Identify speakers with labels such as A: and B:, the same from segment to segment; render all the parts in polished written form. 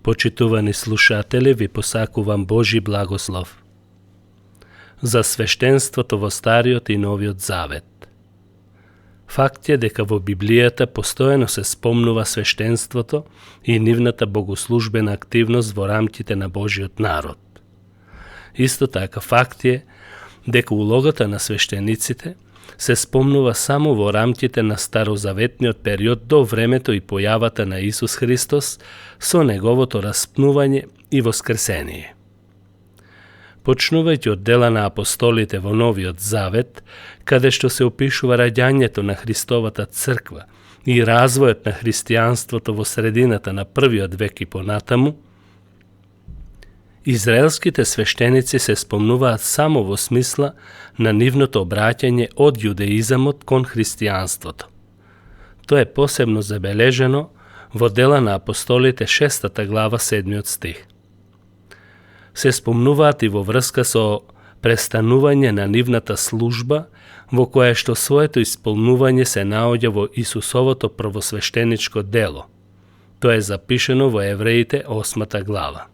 A: Почитувани слушатели, ви посакувам Божи благослов. За свештенството во Стариот и Новиот Завет. Факт е дека во Библијата постојано се спомнува свештенството и нивната богослужбена активност во рамките на Божиот народ. Исто така факт е дека улогата на свештениците се спомнува само во рамките на старозаветниот период до времето и појавата на Исус Христос со неговото распнување и воскресение. Почнувајќи од дела на апостолите во Новиот Завет, каде што се опишува раѓањето на Христовата црква и развојот на христијанството во средината на првиот век и понатаму, израелските свештеници се спомнуваат само во смисла на нивното обраќање од јудеизамот кон христијанството. Тоа е посебно забележено во дела на апостолите 6 глава 7 стих. Се спомнуваат и во врска со престанување на нивната служба, во која што своето исполнување се наоѓа во Исусовото првосвештеничко дело. Тоа е запишено во Евреите 8 глава.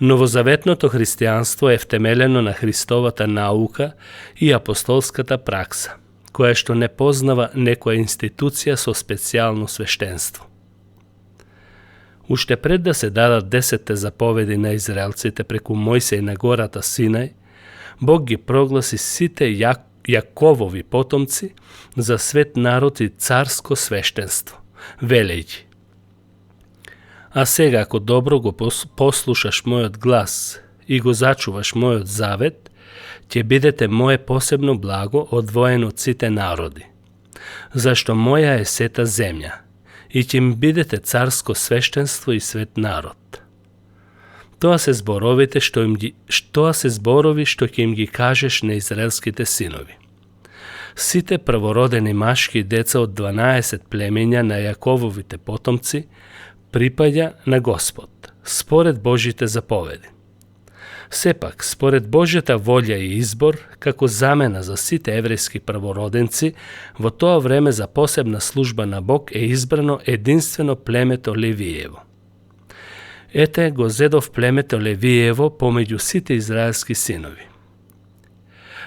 A: Новозаветното христијанство е втемелено на Христовата наука и апостолската пракса, која што не познава некоја институција со специјално свештенство. Уште пред да се дадат 10 заповеди на израелците преку Мојсеј на гората Синај, Бог ги прогласи сите Јаковови потомци за свет народ и царско свештенство, велејќи: а сега, ако добро го послушаш мојот глас и го зачуваш мојот завет, ќе бидете моje посебно благо одвоено од сите народи, зашто моја е сета земја, и ќе ми бидете царско свештенство и свет народ. Тоа се зборови што ќе им ги кажеш на израелските синови. Сите првородени машки и деца од 12 племења на Јакововите потомци припаѓа на Господ, според Божите заповеди. Сепак, според Божјата волја и избор, како замена за сите еврејски првороденци, во тоа време за посебна служба на Бог е избрано единствено племето Левиево. Ете го зедов племето Левиево помеѓу сите израелски синови.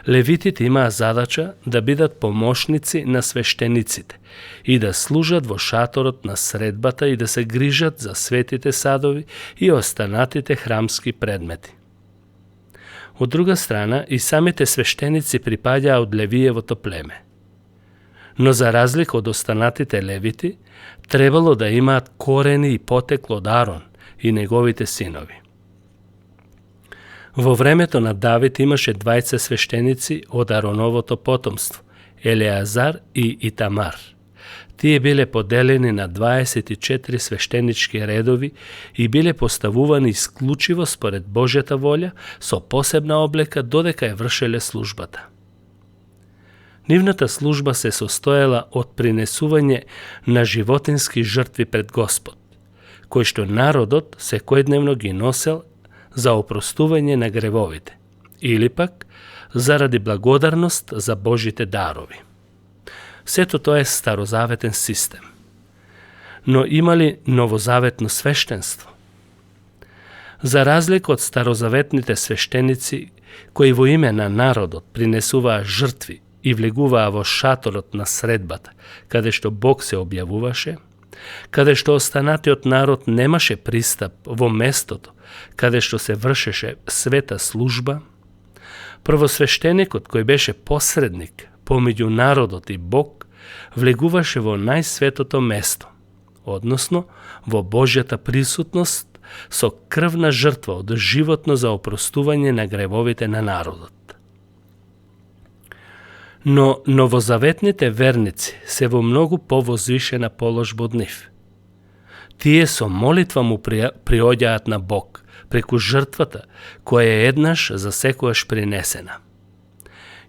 A: Левитите имаа задача да бидат помошници на свештениците и да служат во шаторот на средбата и да се грижат за светите садови и останатите храмски предмети. Од друга страна, и самите свештеници припаѓаа од Левиевото племе. Но за разлика од останатите левити, требало да имаат корени и потекло од Арон и неговите синови. Во времето на Давид имаше двајца свештеници од Ароновото потомство, Елеазар и Итамар. Тие биле поделени на 24 свештенички редови и биле поставувани исклучиво според Божјата волја со посебна облека додека ја вршеле службата. Нивната служба се состоела од принесување на животински жртви пред Господ, кои што народот секојдневно ги носел за опростување на гревовите, или пак заради благодарност за Божите дарови. Сето тоа е старозаветен систем. Но има ли новозаветно свештенство? За разлика од старозаветните свештеници, кои во име на народот принесуваа жртви и влегуваа во шаторот на средбата, каде што Бог се објавуваше, каде што останатиот народ немаше пристап во местото, каде што се вршеше света служба, првосвештеникот кој беше посредник помеѓу народот и Бог влегуваше во најсветото место, односно во Божјата присутност со крвна жртва од животно за опростување на гревовите на народот. Но новозаветните верници се во многу повозвишена положба од нив. Тие со молитва му приоѓаат на Бог преку жртвата која е еднаш за секојаш принесена.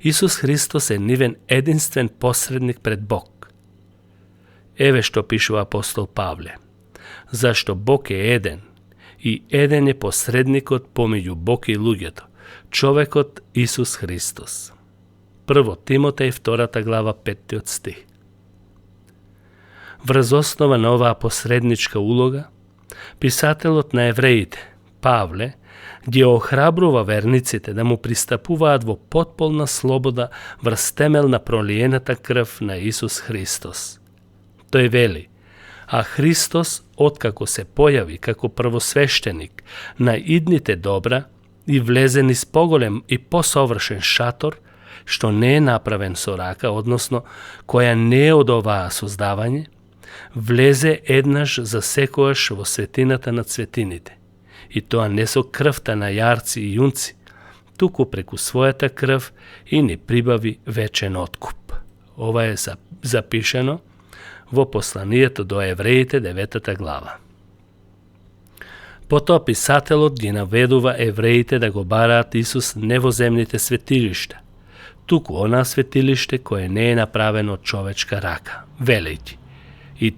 A: Исус Христос е нивен единствен посредник пред Бог. Еве што пишува апостол Павле: зашто Бог е еден и еден е посредникот помеѓу Бог и луѓето, човекот Исус Христос. 1 Тимотеј 2 глава 5 стих. Врз основа на оваа посредничка улога, писателот на Евреите, Павле, ги охрабрува верниците да му пристапуваат во потполна слобода врз темел на пролиената крв на Исус Христос. Тој вели: а Христос, откако се појави како првосвещеник на идните добра и влезе низ поголем и посовршен шатор, што не е направен со рака, односно која не е од оваа создавање, влезе еднаш за секојаш во светината на цветините. И тоа не со крвта на јарци и јунци, туку преку својата крв и ни прибави вечен откуп. Ова е запишено во посланието до Евреите 9 глава. Потоа писателот ги наведува евреите да го бараат Исус не во земните светилишта, туку онаа светилиште кое не е направено од човечка рака, велејќи: И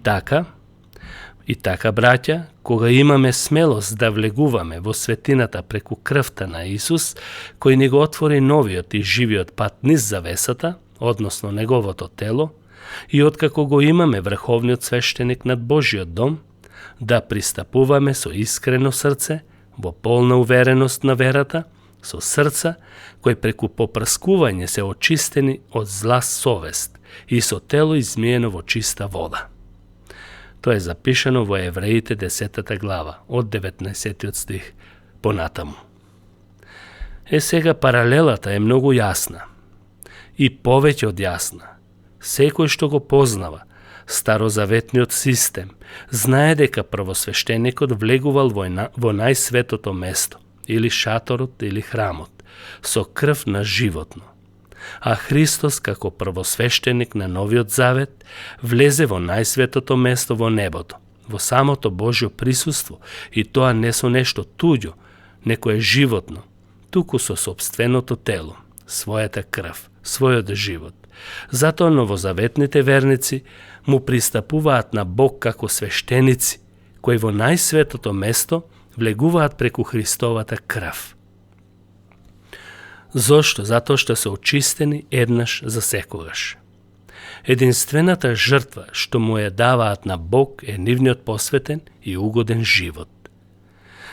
A: така, браќа, кога имаме смелост да влегуваме во светината преку крвта на Исус, кој ни го отвори новиот и живиот пат низ завесата, односно неговото тело, и откако го имаме врховниот свештеник над Божиот дом, да пристапуваме со искрено срце, во полна увереност на верата, со срца кои преку попрскување се очистени од зла совест и со тело измиено во чиста вода. Тоа е запишано во Евреите 10 глава, од 19 стих понатаму. Сега паралелата е многу јасна. И повеќе од јасна. Секој што го познава старозаветниот систем, знае дека првосвещеникот влегувал во најсветото место, или шаторот, или храмот, со крв на животно. А Христос, како првосвещеник на Новиот Завет, влезе во најсветото место во небото, во самото Божјо присуство, и тоа не со нешто туѓо, некое животно, туку со сопственото тело, својата крв, својот живот. Затоа новозаветните верници му пристапуваат на Бог како свештеници, кои во најсветото место влегуваат преку Христовата крв. Зошто? Затоа што се очистени еднаш за секогаш. Единствената жртва што му ја даваат на Бог е нивниот посветен и угоден живот.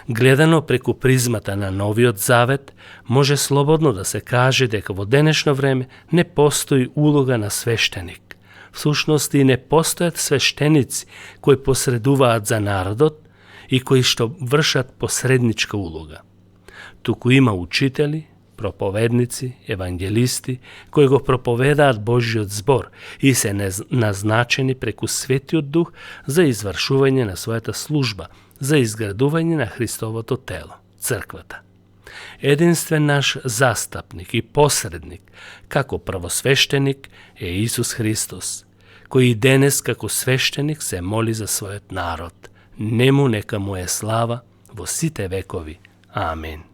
A: Гледано преку призмата на Новиот Завет, може слободно да се каже дека во денешно време не постои улога на свештеник. Всушност и не постојат свештеници кои посредуваат за народот и кои што вршат посредничка улога. Туку има учители, проповедници, евангелисти, кои го проповедаат Божиот збор и се назначени преку Светиот Дух за извршување на својата служба, за изградување на Христовото тело, црквата. Единствен наш застапник и посредник, како првосвещеник, е Исус Христос, кој и денес како свештеник се моли за својот народ. Нему нека му е слава во сите векови. Амин.